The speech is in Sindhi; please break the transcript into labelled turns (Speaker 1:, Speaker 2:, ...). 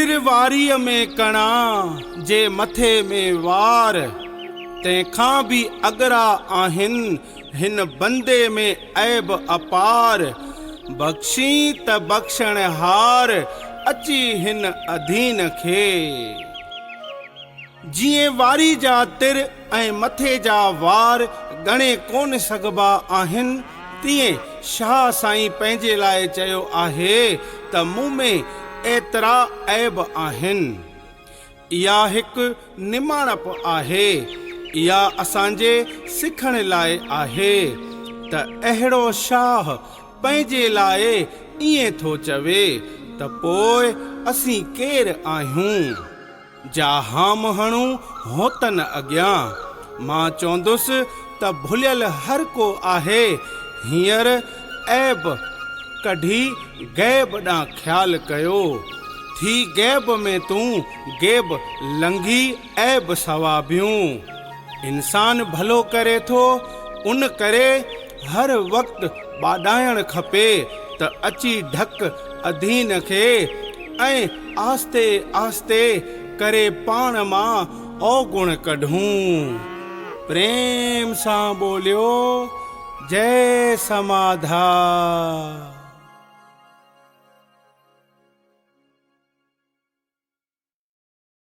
Speaker 1: سر واريء ۾ ڪڻا، جي مٿي ۾ وار، تنهن کان به اڳرا آهن، هن بندي ۾ عيب اپار، بخشين ته بخشڻهار، اچي هن اڌين کي. جيئن واري جا تر ۽ مٿي جا وار ڳڻي ڪونه سگهبا آهن، تيئن شاهه سائين پنهنجي لاء چيو آهي ته مون ۾ ايترا عيب آهن. اها هڪ نماڻپ آهي. اها اسان جي سکڻ لاء آهي ته اهڙو شاهه پنهنجي لاء ائين ٿو چوي ته پوء اسين ڪير آهيون؟ جا هام هڻون هوتن اڳيان. مان چوندس ته ڀليل هر ڪو آهي، هينئر عيب ڪڍي غيب ڏانهن خيال ڪيو. ٿي غيب ۾ تون غيب لنگهي عيب ثوابيون. انسان ڀلو ڪري ٿو، ان ڪري هر وقت ٻاڏائڻ کپي ته اچي ڍڪ اڌين کي ۽ آهستي آهستي ڪري پاڻ مان اوگڻ ڪڍون. پريم سان ٻوليو جئي سماڌا.